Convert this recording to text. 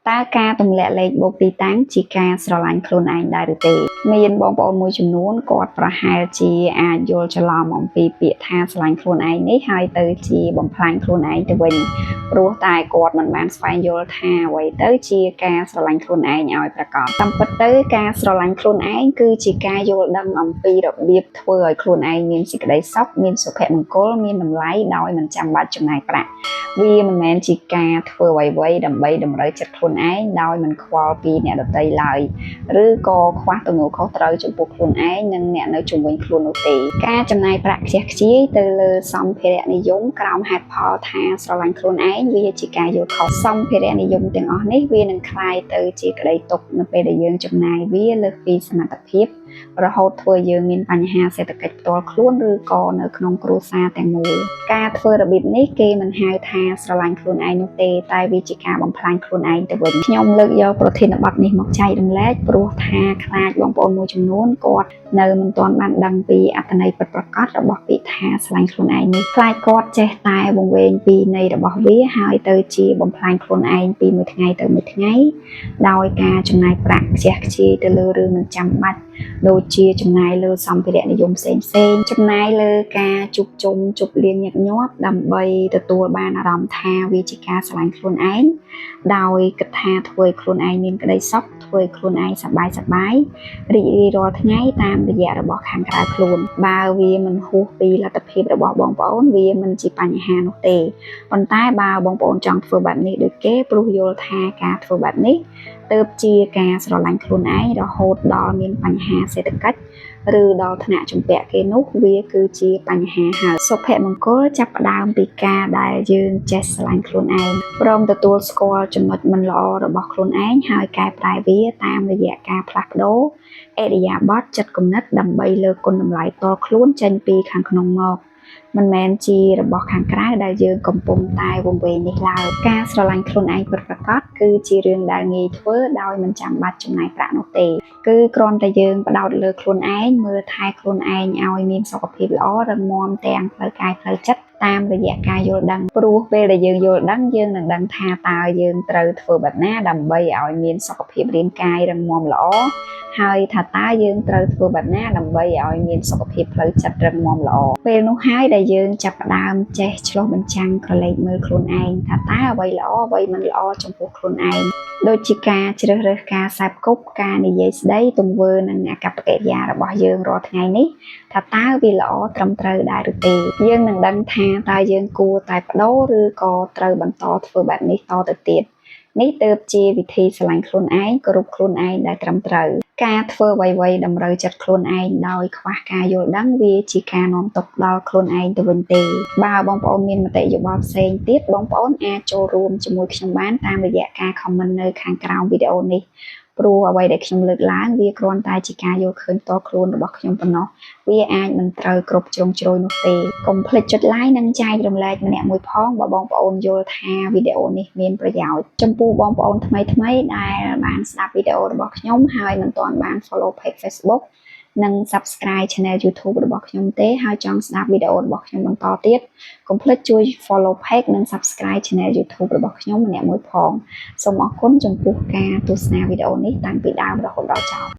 តើការទម្លាក់លេខបូកទីតាំងជាការស្រឡាញ់ខ្លួនឯងដែរឬទេមានបងប្អូនមួយចំនួនគាត់ប្រហែលជាអាចយល់ច្រឡំអំពីពាក្យថាស្រឡាញ់ខ្លួនឯងនេះហើយទៅជាបំផ្លាញខ្លួនឯងទៅវិញព្រោះតែគាត់មិនបានស្វែងយល់ថាអ្វីទៅជាការស្រឡាញ់ខ្លួនឯងឲ្យប្រាកដតាមពិតទៅការស្រឡាញ់ខ្លួនឯងគឺជាការយល់ដឹងអំពីរបៀបធ្វើឲ្យខ្លួនឯងមានសេចក្តីសុខមានសុភមង្គលមានតម្លៃដោយមិនចាំបាច់ចំណាយប្រាក់វាមិនមែនជាការធ្វើអ្វីៗដើម្បីតម្រូវចិត្តខ្លួនឯងដោយមិនខ្វល់ពីអ្នកដទៃឡើយឬក៏ខ្វះទំនួលខុសត្រូវចំពោះខ្លួនឯងនិងអ្នកនៅជុំវិញខ្លួននោះទេការចំណាយប្រាក់ខ្ជះខ្ជាយទៅលើសម្ភារៈនិយមក្រោមហេតុផលថាស្រឡាញ់ខ្លួនឯងវាជាការយល់ខុសសម្ភារៈនិយមទាំងអស់នេះវានឹងក្លាយទៅជាក្តីទុក្ខនៅពេលដែលយើងចំណាយវាលើសពីសមត្ថភាពរហូតធ្វើយើងមានបញ្ហាសេដ្ឋកិច្ចផ្ទាល់ខ្លួនឬក៏នៅក្នុងគ្រួសារទាំងមូលការធ្វើរបៀបនេះគេមិនហៅថាស្រឡាញ់ខ្លួនឯងនោះទេតែវាជាការបំផ្លាញខ្លួនឯងទៅវិញខ្ញុំលើកយកប្រធានបទនេះមកចែករំលែកព្រោះថាខ្លាចបងប្អូនមួយចំនួនគាត់នៅមិនទាន់បានដឹងពីអត្ថន័យពិតប្រាកដរបស់ពាក្យថាស្រឡាញ់ខ្លួនឯងនេះខ្លាចគាត់ចេះតែវង្វេងពីន័យរបស់វាហើយទៅជាបំផ្លាញខ្លួនឯងពីមួយថ្ងៃទៅមួយថ្ងៃដោយការចំណាយប្រាក់ខ្ជះខ្ជាយទៅលើរឿងមិនចាំបាច់ដូចជាចំណាយលើសម្ភារៈនិយមផ្សេងផ្សេងចំណាយលើការជួបជុំជប់លៀងញឹកញាប់ដើម្បីទទួលបានអារម្មណ៍ថាវាជាការស្រឡាញ់ខ្លួនឯងដោយគិតថាធ្វើឲ្យខ្លួនឯងមានក្តីសុខធ្វើឲ្យខ្លួនឯងសប្បាយសប្បាយរីករាយរាល់ថ្ងៃតាមរយៈរបស់ខាងក្រៅខ្លួនបើវាមិនហួសពីលទ្ធភាពរបស់បងប្អូនវាមិនជាបញ្ហានោះទេប៉ុន្តែបើបងប្អូនចង់ធ្វើបែបនេះដូចគេព្រោះយល់ថាការធ្វើបែបនេះទើបជាការស្រឡាញ់ខ្លួនឯងរហូតដល់មានបញ្ហាសេដ្ឋកិច្ចឬដល់ថ្នាក់ជំពាក់គេនោះវាគឺជាបញ្ហាហើយសុភមង្គលចាប់ផ្ដើមពីការដែលយើងចេះស្រឡាញ់ខ្លួនឯងព្រមទទួលស្គាល់ចំណុចមិនល្អរបស់ខ្លួនឯងហើយកែប្រែវាតាមរយៈការផ្លាស់ប្ដូរឥរិយាបថចិត្តគំនិតដើម្បីលើកគុណតម្លៃផ្ទាល់ខ្លួនចេញពីខាងក្នុងមកមិនមែនជារបស់ខាងក្រៅដែលយើងកំពុងតែវង្វេងនេះឡើយការស្រឡាញ់ខ្លួនឯងពិតប្រាកដគឺជារឿងដែលងាយធ្វើដោយមិនចាំបាច់ចំណាយប្រាក់នោះទេគឺគ្រាន់តែយើងផ្ដោតលើខ្លួនឯងមើលថែខ្លួនឯងឲ្យមានសុខភាពល្អរឹងមាំទាំងផ្លូវកាយផ្លូវចិត្តតាមរយៈការយល់ដឹងព្រោះពេលដែលយើងយល់ដឹងយើងនឹងដឹងថាតើយើងត្រូវធ្វើបែបណាដើម្បីឲ្យមានសុខភាពរាងកាយរឹងមាំល្អហើយថាតើយើងត្រូវធ្វើបែបណាដើម្បីឲ្យមានសុខភាពផ្លូវចិត្តរឹងមាំល្អពេលនោះហើយដែលយើងចាប់ផ្ដើមចេះឆ្លុះបញ្ចាំងក្រឡេកមើលខ្លួនឯងថាតើអ្វីល្អអ្វីមិនល្អចំពោះខ្លួនឯងដូចជាការជ្រើសរើសការសែបគប់ការនិយាយស្ដីទង្វើនិងអាកប្បកិរិយារបស់យើងរាល់ថ្ងៃនេះថាតើវាល្អត្រឹមត្រូវដែរឬទេយើងនឹងដឹងថាតើយើងគួរតែប្ដូរឬក៏ត្រូវបន្តធ្វើបែបនេះតទៅទៀតនេះទើបជាវិធីស្រឡាញ់ខ្លួនឯងគោរពខ្លួនឯងដែលត្រឹមត្រូវការធ្វើអ្វីៗតម្រូវចិត្តខ្លួនឯងដោយខ្វះការយល់ដឹងវាជាការនាំទុក្ខដល់ខ្លួនឯងទៅវិញទេបើបងប្អូនមានមតិយោបល់ផ្សេងទៀតបងប្អូនអាចចូលរួមជាមួយខ្ញុំបានតាមរយៈការ comment នៅខាងក្រោមវីដេអូនេះព្រោះអ្វីដែលខ្ញុំលើកឡើងវាគ្រាន់តែជាការយល់ឃើញផ្ទាល់ខ្លួនរបស់ខ្ញុំប៉ុណ្ណោះវាអាចមិនត្រូវគ្រប់ជ្រុងជ្រោយនោះទេកុំភ្លេចចុច like និងចែករំលែកម្នាក់មួយផងបើបងប្អូនយល់ថាវីដេអូនេះមានប្រយោជន៍ចំពោះបងប្អូនថ្មីថ្មីដែលបានស្ដាប់វីដេអូរបស់ខ្ញុំហើយមិនទាន់បាន follow page Facebook និង Subscribe Channel YouTube របស់ខ្ញុំទេហើយចង់ស្ដាប់វីដេអូរបស់ខ្ញុំបន្តទៀតកុំភ្លេចជួយ follow page និង Subscribe Channel YouTube របស់ខ្ញុំម្នាក់មួយផងសូមអរគុណចំពោះការទស្សនាវីដេអូនេះតាំងពីដើមរហូតដល់ចប់។